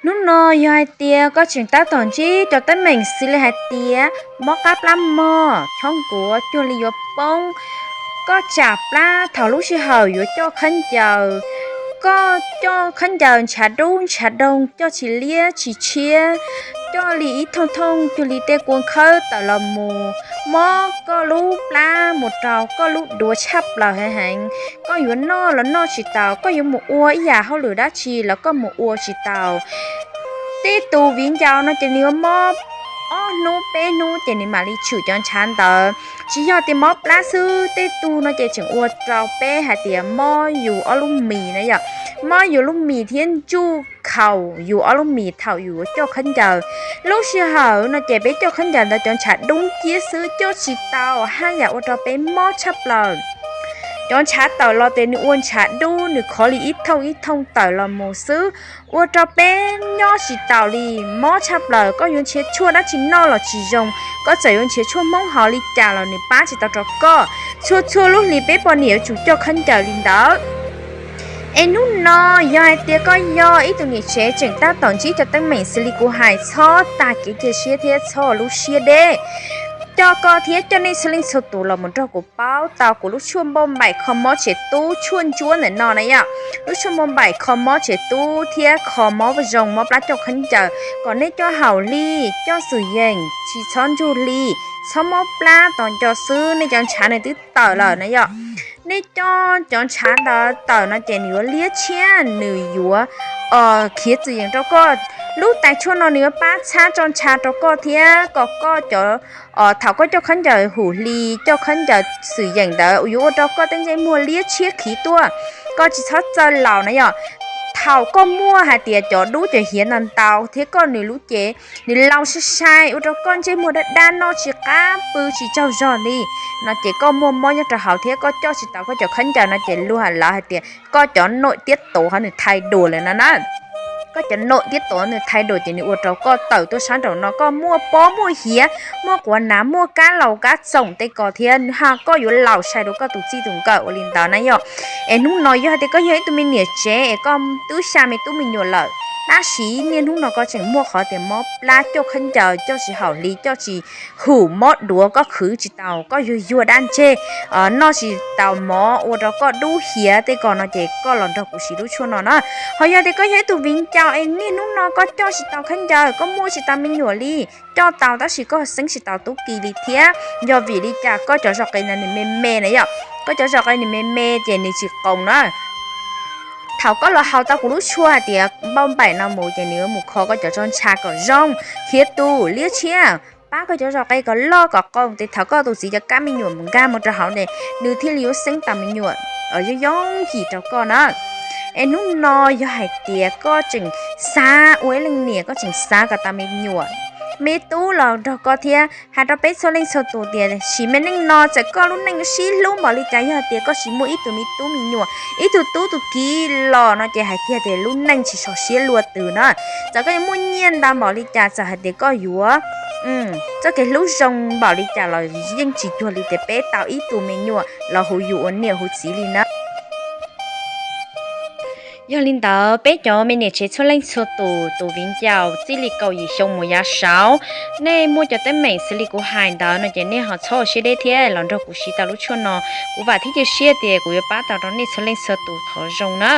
Hnub no yog hais tias koj tseem tab tom ntsib cov teeb meem xws li hais tias mob qab plab mog, chob nkuav cuag li yuav poob, koj tsam plab thaum lub sij hawm yuav coj khaub ncaws, koj coj khaub ncaws ntshav dub ntshav doog coj tsis liab tsis tshiab, coj li ib thooj thooj cuag li tej kua khawb tawm los mus, mob koj lub plab mus rau koj lub duav tshaj plaws heev heev. Koj yuav noj los noj tsis taus, koj yuav mus ua ib yam hauj lwm dab tsi los koj mus ua tsis taus. Tej tus viv ncaus no ces nws yuav mob ob hnub peb hnub ces nws mam li tshwm cov ntshav ntawd. Tsis yog tias mob plab xwb, tej tug no ces tseem ua rau peb hais tias mob yus ob lub mis na yom, mob yus lub mis thiab ntsuj khaus yus ob lub mis thaum yus yuav coj khaub ncaws. Lub sij hawm no ces peb coj khaub ncaws ntawd cov ntshav dub nciab xwb, coj tsis tau, haj yam ua rau peb mob tshaj plaws. Cov ntshav tawm los ces nws ua ntshav dub, nws khov li ib thooj ib thooj tawm los mus xwb, ua rau peb nyob tsis taus li, mob tshaj plaws. Koj yuav nrhiav tshuaj dab tsi noj los tsis zoo, koj txawm yuav nrhiav tshuaj Hmoob haus li cas los nws pab tsis tau rau koj. Txhua txhua lub hlis peb poj niam yuav tsum coj khaub ncaws li ntawd. Es hnub no yog hais tias koj yog ib tug niam tsev tseem tab tom ntsib cov teeb meem xws li kuv hais, txhob tag kev cia siab thiab txhob ua lub siab deb. Coj koj thiab coj nej txhua leej txhua tus los mus nrog kuv paub tau kuv lub tshuaj npauj npaim kho mob tsev tub tshuaj ntsuab ntawm no na yom. Lub tshuaj npauj npaim kho mob tsev tub thiab kho mob zoo mob plab coj khaub ncaws kom nej coj haum li, coj xwm yeem, tsis txhob ntsug li, txhob mob plab tos nco xwb, nej cov ntshav nws twb tawm lawm na yom. Nej coj cov ntshav ntawd tawm no ces nws yuav liab tshiab, nws yuav khiav xwm yeem rau koj. Lub tais tshuaj no nws yuav pab txhab tso ntshav rau koj thiab kom koj cov, thaum koj coj khaub ncaws hum hli, coj khaub ncaws xwm yeem ntawd yuav ua rau koj tej ntsej muag liab tshiab khiv tuaj, koj tsis txhob txawj laus na yom. Thaum koj muaj hais tias cov dub cov hiav ntau ntau thiab koj nws lub cev nws laus sai sai ua rau koj ntsej muag dab dab noj tsis qab pw tsis tsaug zog li no ces koj muaj mob nyob rau hauv thiab koj coj tsis tau koj cov khaub ncaws no ces luag lawv hais tias koj cov nội tiết tố hov nws thay đổi lawm no na. Koj cov nội tiết tố nws thay đổi ces nws ua rau koj tawm tuaj sab nraum no koj muaj pob muaj hiav, muaj quav nav, muaj kab laus kab txoom tej ko thiab, koj yuav laus sai rau koj tus txij tus nkawm ua li ntawd na yom. Es hnub no yog hais tias koj yog ib tug me niam tsev es koj twb xa me tub me nyuam lawm, tab sis niaj hnub no koj tseem muaj qhov tias mob plab coj khaub ncaws coj tsis haum hli, coj tsis hum, mob duav koj khwv tsis tau, koj yuag yuag dab ntseg, noj tsis tau mov ua rau koj dub hiav tej ko no ces koj los nrog kuv siv lub tshuaj no na. Ho yog tias koj yog ib tug viv ncaus es niaj hnub no koj coj tsis tau khaub ncaws, koj muaj tsis tau me nyuam li, coj tau tab sis koj xeeb tsis tau tub ki li thiab, yog vim li cas koj cov zos qe no nws me me na yom, koj cov zos qe nws me me ces nws tsis qoos na. Thaum koj los haus tau kuv lub tshuaj hais tias npauj npaim no mus ces nws yuav mus kho koj cov tso ntsha kom zoo, khiav tus liab tshiab, pab koj cov zos qe kom loj kom qoos ces thaum koj tus txiv cov kab me nyuam mus nkag mus rau hauv ces nws thiaj li yuav xeeb tau me nyuam yooj yooj yim rau koj na. Es hnub no yog hais tias koj tseem xav ua ib leej niam, koj tseem xav kom tau me nyuam, me tub los nrog koj thiab, hais rau peb txhua leej txhua tus tias sim me neej no txawm koj lub neej sib hlub npaum li cas, yog hais tias koj tsis muaj ib tug me tub me nyuam, ib tug tub tus kiv los no ces hais kiag tias lub neej tsis sov siab luaj twg na. Txawm koj yuav muaj nyiaj ntau npaum li cas, txawm hais tias koj yuav txoj kev hlub zoo npaum li cas los yeej tsis cuag li tias peb tau ib tug me nyuam los hu yus ua niam hu txiv li na. Yog li ntawd peb cov me niam tsev txhua leej txhua tus, tus viv ncaus txij li kaum yim xyoo mus yav saud, nej muaj cov teeb meem xws li kuv hais ntawd no ces nej ho txhob ua siab deb thiab los nrog kuv siv tau lub tshuaj no. Kuv vam thiab cia siab tias kuv yuav pab tau rau nej txhua leej txhua tus qhov zoo na.